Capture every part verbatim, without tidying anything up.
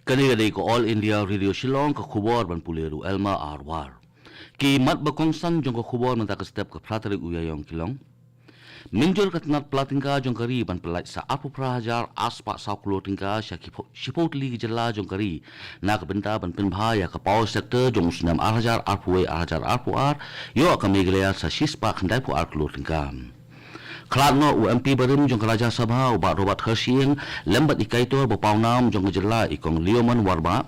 Kane ka dei ka All India Radio Shillong, ka khubor ban pule da u Elma Arwar. Ki mat ba kongsan jong ka khubor mynta ka step, ka phra tarik u Ïaïong, ki long: Mynjur ka tnat pla tyngka jong ka ri ban pyllait sa arphew phra hajar ar spah saw klur tyngka sha ki pho-, shiphew tylli ki jylla jong ka ri na ka bynta ban pynbha ïa ka power sector jong u snem ar hajar arphew wei ar hajar arphew ar, ïoh ka Meghalaya sa shispah khyndaiphew ar klur tyngka. Khlad noh u M P barim jong ka Rajya Sabha, u Bah Robert Kharshiing, lem bad i kaitor ba pawnam jong ka jylla, i Kong Leoman Warbah.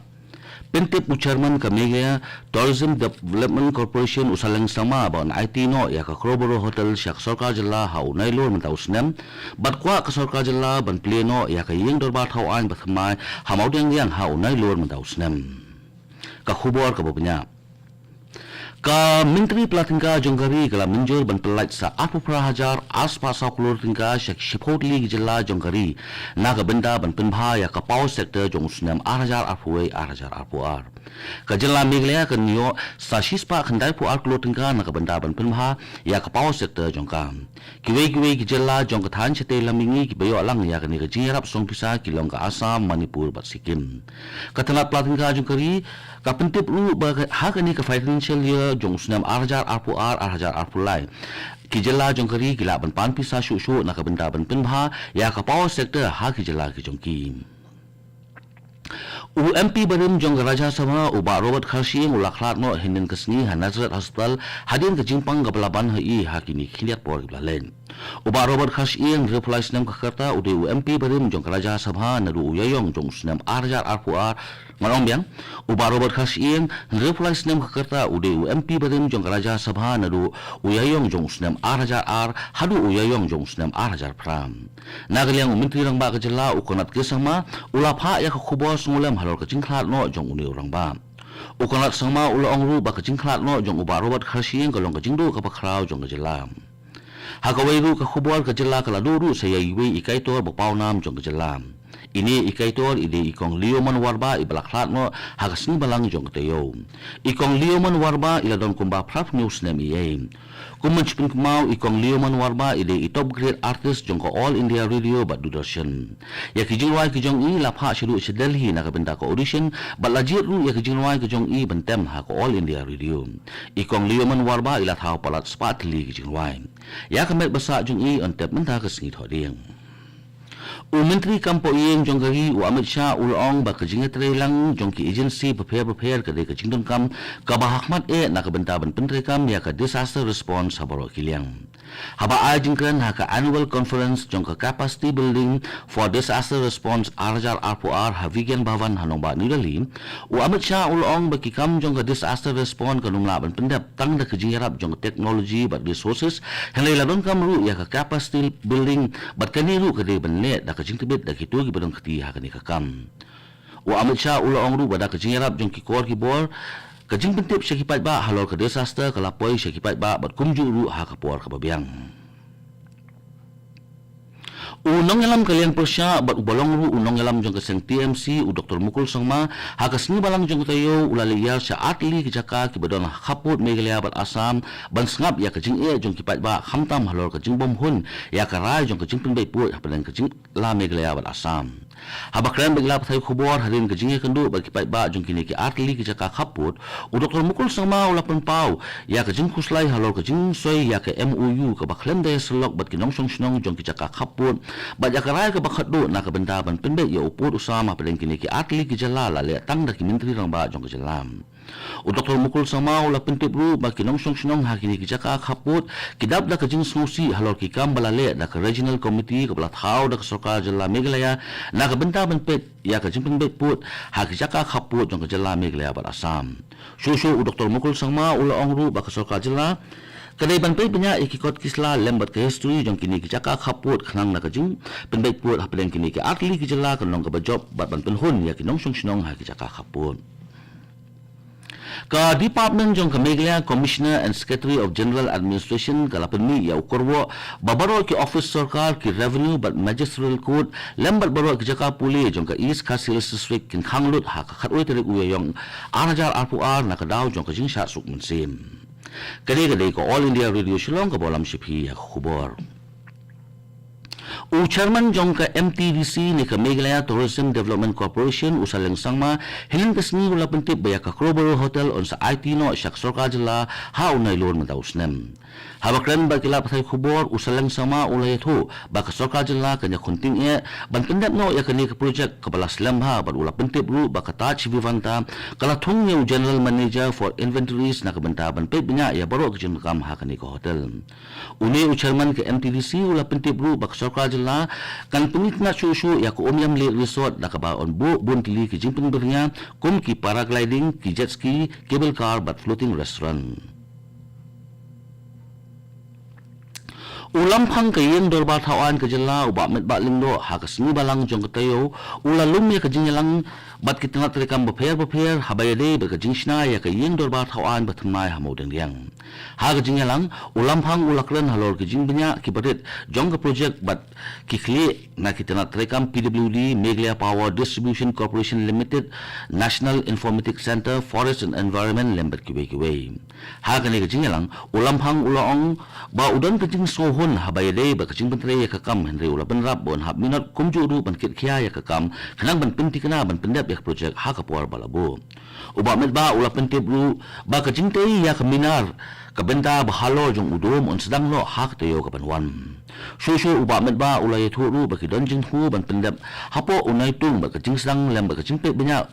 Pyntip u Chairman ka Meghalaya Tourism Development Corporation, u Saleng Sangma, ba un aiti noh ïa ka Crowborough Hotel sha ka sorkar jylla ha u Nailur mynta u snem, bad kwah ka sorkar jylla ban plie noh ïa ka ïing dorbar thaw aiñ ba thymmai ha Mawdiangdiang ha u Nailur mynta u snem. Ka khubor kaba bniah. Ka Myntri pla tyngka jong ka ri ka la mynjur ban pyllait sa arphew phra hajar ar spah saw klur tyngka sha ki shiphew tylli ki jylla jong ka ri na ka bynta ban pynbha ïa ka power sector jong u snem ar hajar arphew wei ar hajar arphew ar. Ka jylla Meghalaya kan ïoh sa shispah khyndaiphew ar klur tyngka na ka bynta ban pynbha ïa ka power sector jong ka. Kiwei kiwei ki jylla jong ka thaiñ shatei lam mihngi kiba ïoh lang ïa kane ka jingïarap song pisa ki long ka Assam, Manipur bad Sikkim. Ka tnat pla tyngka jong ka ri ka pyntip ruh ba ka, ha kane ka financial year jong u snem ar hajar arphew ar ar hajar arphew lai, ki jylla jong ka ri ki lah ban pan pisa shuh shuh na ka bynta ban pynbha ïa ka power sector ha ki jylla ki jong ki. U M P barim jong ka Rajya Sabha, u Bah Robert Kharshiing, u la khlad noh hynnin ka sngi ha Nazareth Hospital hadien ka jingpang kaba la ban ha i ha kine ki khyndiat por kiba la leit. U Bah Robert Kharshiing, hynriewphew lai snem ka rta, u dei u M P barim jong ka Rajya Sabha naduh u Ïaïong jong u snem ar hajar arphew ar, ngan ong biang, u Bah Robert Kharshiing, hynriewphew lai snem ka rta, u dei u M P barim jong ka Rajya Sabha naduh u Ïaïong jong u snem ar hajar ar haduh u Ïaïong jong u snem ar hajar phra. Na ka liang u Myntri Rangbah ka jylla, u Conrad K Sangma, u la phah ïa ka khubor sngewlem halor ka jingkhlad noh jong une u rangbah. U Conrad Sangma u la ong ruh ba ka jingkhlad noh jong u Bah Robert Kharshiing ka long ka jingduh kaba khraw jong ka jylla. Ha kawei ruh ka khubor, ka jylla ka la duh ruh sa ïa iwei i kaitor ba pawnam jong ka jylla. Ine i kaitor i dei i Kong Leoman Warbah, iba la khlad noh ha ka sngi Balang jong ka taïew. I Kong Leoman Warbah i la don kumba phra phew snem eiei. Kum ban shu pynkynmaw, i Kong Leoman Warbah i dei i top grade artist jong ka All India Radio bad Doordarshan. Ïa ki jingrwai ki jong i la phah shaduh sha Delhi na ka bynta ka audition, bad la jied ruh ïa ki jingrwai ki jong i ban tem ha ka All India Radio. I Kong Leoman Warbah i la thaw palat spah tylli ki jingrwai. Ïa ka met ba sah jong i yn tep mynta ka sngi Thohdieng. U Myntri Kam Pohïing jong ka ri, u Amit Shah, u la ong ba ka jingïatreilang jong ki agency bapher bapher ka dei ka jingdonkam kaba hakhmat eh na ka bynta ban pyntreikam ïa ka disaster response ha baroh ki liang. Haba ai jingkren ha ka annual conference jong ka Capacity Building for Disaster Response ar hajar arphew ar ha Vigyan Bhavan ha nongbah New Delhi, u Amit Shah u la ong ba ki kam jong ka disaster response kan ym lah ban pyndep tang da ka jingïarap jong ka technology bad resources, hynrei la donkam ruh ïa ka capacity building, bad kane ruh ka dei ban leh da ka jingtbit da kito kiba don kti ha kane ka kam. U Amit Shah u la ong ruh ba da ka jingïarap jong ki kor ki bor, ka jingpyntip sha ki paidbah halor ka disaster ka la poi sha ki paidbah bad kumjuh ruh ha ka por kaba biang. U nongïalam ka liang pyrshah bad uba long ruh u nongïalam jong ka seng T M C, u Doktor Mukul Sangma, ha ka sngi Balang jong ka taïew u la leit ïar sha artylli ki jaka kiba don ha khappud Meghalaya bad Assam ban sngap ïa ka jingeh jong ki paidbah, khamtam halor ka jingbymhun ïa ka rai jong ka jingpynbeit pud hapdeng ka jylla Meghalaya bad Assam. Haba kren bad ki lad pathai khubor hadien ka jingïakynduh bad ki paidbah jong kine ki artylli ki jaka khappud, u Doktor Mukul Sangma u la pynpaw ïa ka jingkhuslai halor ka jingsoi ïa ka M O U kaba khlem da ïasyllok bad ki nongshong shnong jong ki jaka khappud, bad ïa ka rai kaba khatduh na ka bynta ban pynbeit ïa u pud u sam hapdeng kine ki artylli ki jylla la leh tang da ki Myntri Rangbah jong ka jylla. U Doktor Mukul Sangma u la pyntip ruh ba ki nongshong shnong ha kine ki jaka khappud ki dap da ka jingsngewsih halor ki kam ba la leh da ka Regional Committee kaba la thaw da ka Sorkar Jylla Meghalaya na ka bynta ban peit ïa ka jingpynbeit pud ha ki jaka khappud jong ka jylla Meghalaya bad Assam. Shuh shuh u Doktor Mukul Sangma u la ong ruh ba ka Sorkar Jylla ka dei ban peit bniah ïa ki kot ki sla lem bad ka history jong kine ki jaka khappud khnang na ka jingpynbeit pud hapdeng kine ki artylli ki jylla kan long kaba jop bad ban pynhun ïa ki nongshong shnong ha ki jaka khappud. Ka Department jong ka Meghalaya Commissioner and Secretary of General Administration ka la pynmih ïa u kyrwoh ba baroh ki office sorkar, ki Revenue bad Magisterial Court lem bad baroh ki jaka pule jong ka East Khasi Hills District kin khang lut ha ka khatwei tarik u Ïaïong ar hajar arphew ar na ka daw jong ka jingshah suk mynsiem. Kane ka dei ka All India Radio Shillong kaba lam sha phi ïa ka khubor. U Chairman jong ka M T D C ne ka Meghalaya Tourism Development Corporation, u Saleng Sangma, hynnin ka sngi u la pyntip ba ïa ka Crowborough Hotel un sa aiti noh sha ka sorkar jylla ha u Naiïong mynta u snem. Haba kren bad ki lad pathai khubor, u Saleng Sangma u la ïathuh ba ka sorkar jylla kan ïakhun tyngeh ban pyndep noh ïa kane ka projek kaba la slem bha, bad u la pyntip ruh ba ka Taj Vivanta ka la thung ïa u General Manager for Inventories na ka bynta ban peit bniah ïa baroh ka jingdonkam ha kane ka hotel. Une u Chairman ka M T D C u la pyntip ruh ba ka sorkar jylla kan pynitynnad shuh shuh ïa ka Umiam Lake Resort, da kaba yn buh bun tylli ki jingpynbyrngia kum ki paragliding, ki jet ski, cable car bad floating restaurant. U Lamphang ka Ïing Dorbar Thawaiñ ka jylla, u Bah Metbah Lyngdoh, ha ka sngi Balang jong ka taïew u la lum ïa ka jingïalang bad ki tnat treikam bapher bapher haba ïadei bad ka jingshna ïa ka Ïing Dorbar Thawaiñ ba thymmai ha Mawdengriang. Ha ka jingïalang, u Lamphang u la kren halor ki jingbniah kiba rit jong ka projek bad ki khlieh na ki tnat treikam P W D, Meghalaya Power Distribution Corporation Limited, National Informatics Centre, Forest and Environment lem bad kiwei kiwei. Ha kane ka jingïalang, u Lamphang u la ong ba u don ka jingsngewhun haba ïadei bad ka jingpyntrei ïa ka kam, hynrei u la bynrap ba un hap minot kumjuh ruh ban kit khia ïa ka kam khnang ban pynthikna ban pyndep ïa ka projek ha ka por ba la buh. U Bah Metbah u la pyntip ruh ba ka jingtei ïa ka minar ka bynta ba halor jong u dum un sdang noh ha ka taïew ka ban wan. Shuh shuh u Bah Metbah u la ïathuh ruh ba ki don jingthmu ban pyndep hapoh u Naitung bad ka jingsdang lem bad ka jingpeit bniah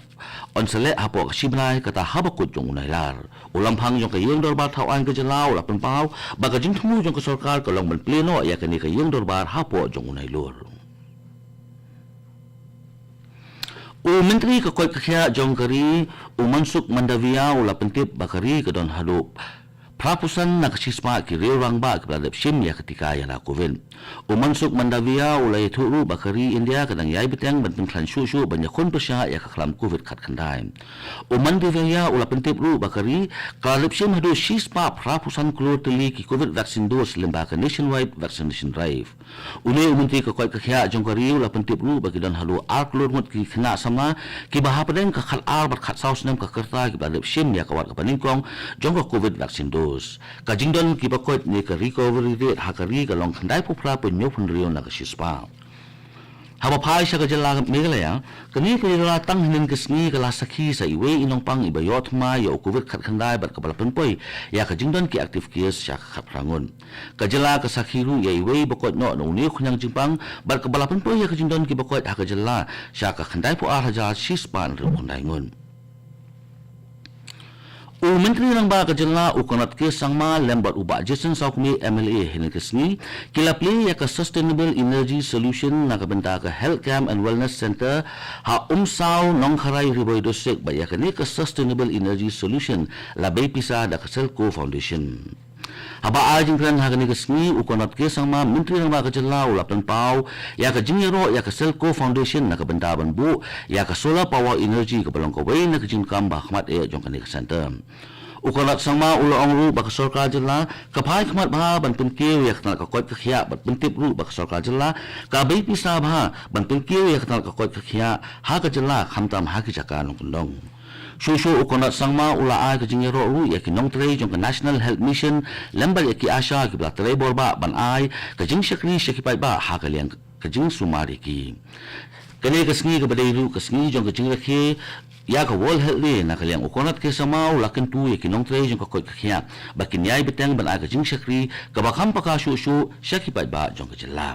yn sa leh hapoh ka shi bnai, kata haba kut jong u Nailar. U Lamphang jong ka Ïing Dorbar Thawaiñ ka jylla u la pynpaw ba ka jingthmu jong ka sorkar ka long ban plie noh ïa kane ka Ïing Dorbar hapoh jong u Nailur. U Myntri ka koit ka khiah jong ka ri, u Mansukh Mandaviya, u la pyntip ba ka ri ka don haduh phra phew san na ka shispah ki riew rangbah kiba la dep shim ïa ka tika ïada Covid. U Mansukh Mandaviya u la ïathuh ruh ba ka ri India ka dang ïai bteng ban pynkhlaiñ shuh shuh ban ïakhun pyrshah ïa ka khlam Covid khatkhyndai. U Mandaviya u la pyntip ruh ba ka ri ka la dep shim haduh shispah phra phew san klur tylli ki Covid vaccine dose lyngba ka nationwide vaccination drive. Une u Myntri ka koit ka khiah jong ka ri u la pyntip ruh ba ki don haduh ar klur ngut ki khynnah samla kiba hapdeng ka khatar bad khatsaw snem ka rta kiba la dep shim ïa ka wat kaba nyngkong jong ka Covid vaccine dose. Ka jingdon kiba koit ne ka recovery rate ha ka ri ka long khyndai phew phra point hynñiew phew hynriew na ka shispah. Haba phai sha ka jylla Meghalaya, kane ka jylla tang hynnin ka sngi ka la sakhi sa iwei i nongpang iba ïoh thymmai ïa u Covid khatkhyndai bad kaba la pynpoi ïa ka jingdon ki active case sha ka khatphra ngut. Ka jylla ka sakhi ruh ïa iwei ba koit noh na une u khñiang jingpang bad kaba la pynpoi ïa ka jingdon kiba koit ha ka jylla sha ka khyndai phew ar hajar shispah hynriew phew khyndai ngut. U Myntri Rangbah ka jylla, u Conrad K Sangma, lem bad u Bah Jason Sawkmie, M L A, hynnin ka sngi ki la plie ïa ka Sustainable Energy Solution na ka bynta ka Health Camp and Wellness Centre ha Umsaw, Nongkharai, Ri Bhoi District, bad ïa kane ka Sustainable Energy Solution la bei pisa da ka Selco Foundation. Haba ai jingkren ha kane ka sngi, u Conrad K Sangma, Myntri Rangbah ka jylla, u la pynpaw ïa ka jingïaroh ïa ka Selco Foundation na ka bynta ban buh ïa ka solar power energy kaba long kawei na ka jingdonkam ba hakhmat eh jong kane ka centre. U Conrad Sangma u la ong ruh ba ka sorkar jylla ka phai khmat bha ban pynkiew ïa ka tnat ka koit ka khiah bad pyntip ruh ba ka sorkar jylla ka bei pisa bha ban pynkiew ïa ka tnat ka koit ka khiah ha ka jylla, khamtam ha ki jaka nongkyndong. Shuh shuh u Conrad Sangma u la ai ka jingïaroh ruh ïa ki nongtrei jong ka National Health Mission lem bad ïa ki ASHA kiba la trei bor bah ban ai ka jingshakri sha ki paidbah ha ka liang ka jingsumar ïa ki. Kane ka sngi kaba dei ruh ka sngi jong ka jingrakhe ïa ka World Health Day, na ka liang u Conrad K Sangma u la kyntu ïa ki nongtrei jong ka koit ka khiah ba kin ïai bteng ban ai ka jingshakri kaba kham paka shuh shuh sha ki paidbah jong ka jylla.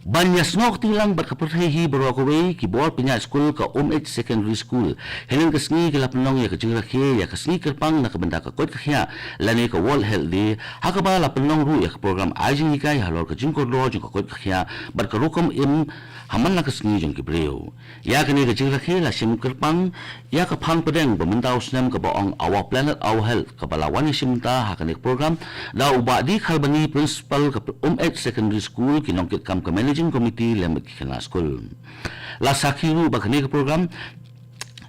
Ban ïasnoh kti lang bad ka pyrthei hi baroh kawei, ki bor pynïaid skul ka Umeit Secondary School hynnin ka sngi ki la pynlong ïa ka jingrakhe ïa ka sngi kyrpang na ka bynta ka koit ka khiah lane ka World Health Day, ha kaba la pynlong ruh ïa ka program ai jinghikai halor ka jingkordor jong ka koit ka khiah bad ka rukom im ha man la ka sngi jong ki briew. Ïa kane ka jingrakhe la shim kyrpang ïa ka phang pdeng ba mynta u snem kaba ong Our Planet, Our Health, kaba la wan ïashim bynta ha kane ka program da u Bah D Kharbani, Principal ka Umeit Secondary School, ki nongkitkam ka Managing Committee lem bad ki khynnah skul. La sakhi ruh ba kane ka program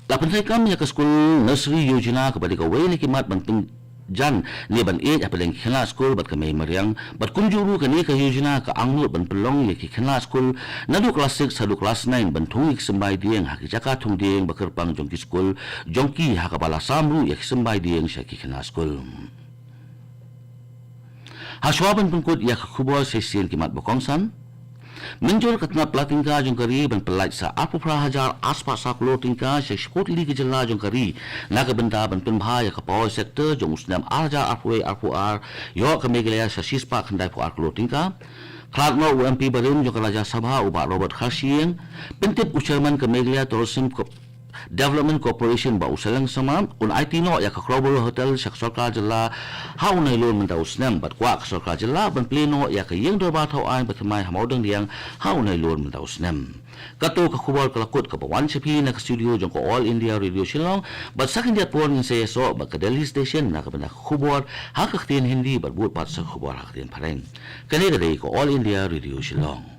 la pyntrei kam ïa ka skul Nursery Yojana kaba dei kawei na ki mat ban pyn jan ne ban ïeit hapdeng ki khynnah skul bad ka mei mariang, bad kumjuh ruh kane ka yojana ka angnud ban pynlong ïa ki khynnah skul naduh klas six haduh klas nine ban thung ïa ki symbai dieng ha ki jaka thung dieng ba kyrpang jong ki skul jong ki, ha kaba la sam ruh ïa ki symbai dieng sha ki khynnah skul. Hashwa ban pynkut ïa ka khubor sha shisien ki mat ba kongsan. Mynjur ka tnat pla tyngka jong ka ri ban pyllait sa arphew phra hajar arspah saw klur tyngka sha shiphew tylli ki jylla jong ka ri na ka bynta ban pynbha ïa ka power sector jong u snem ar hajar arphew wei arphew ar, ïoh ka Meghalaya sa shispah khyndaiphew ar klur tyngka. Khlad noh u M P barim jong ka Rajya Sabha u Bah Robert Kharshiing, pyntip u Chairman ka Meghalaya Tourism Co-, Development Corporation Bah u Seleng Sangma, un aiti noh ïa ka Crowborough Hotel sha ka sorkar jylla ha u Nailur mynta u snem, bad kwah ka sorkar jylla ban plie noh ïa ka ïing dorbar thaw aiñ ba thymmai ha Mawdangdiang ha u Nailur mynta u snem. Kato ka khubor ka la kut kaba wan sha phi na ka studio jong ka All India Radio Shillong, bad sa khyndiat por ngin sa ïasoh bad ka Delhi Station na ka bynta ka khubor ha ka ktien Hindi bad bud pat sa ka khubor ha ka ktien Phareng. Kane ka dei ka All India Radio Shillong.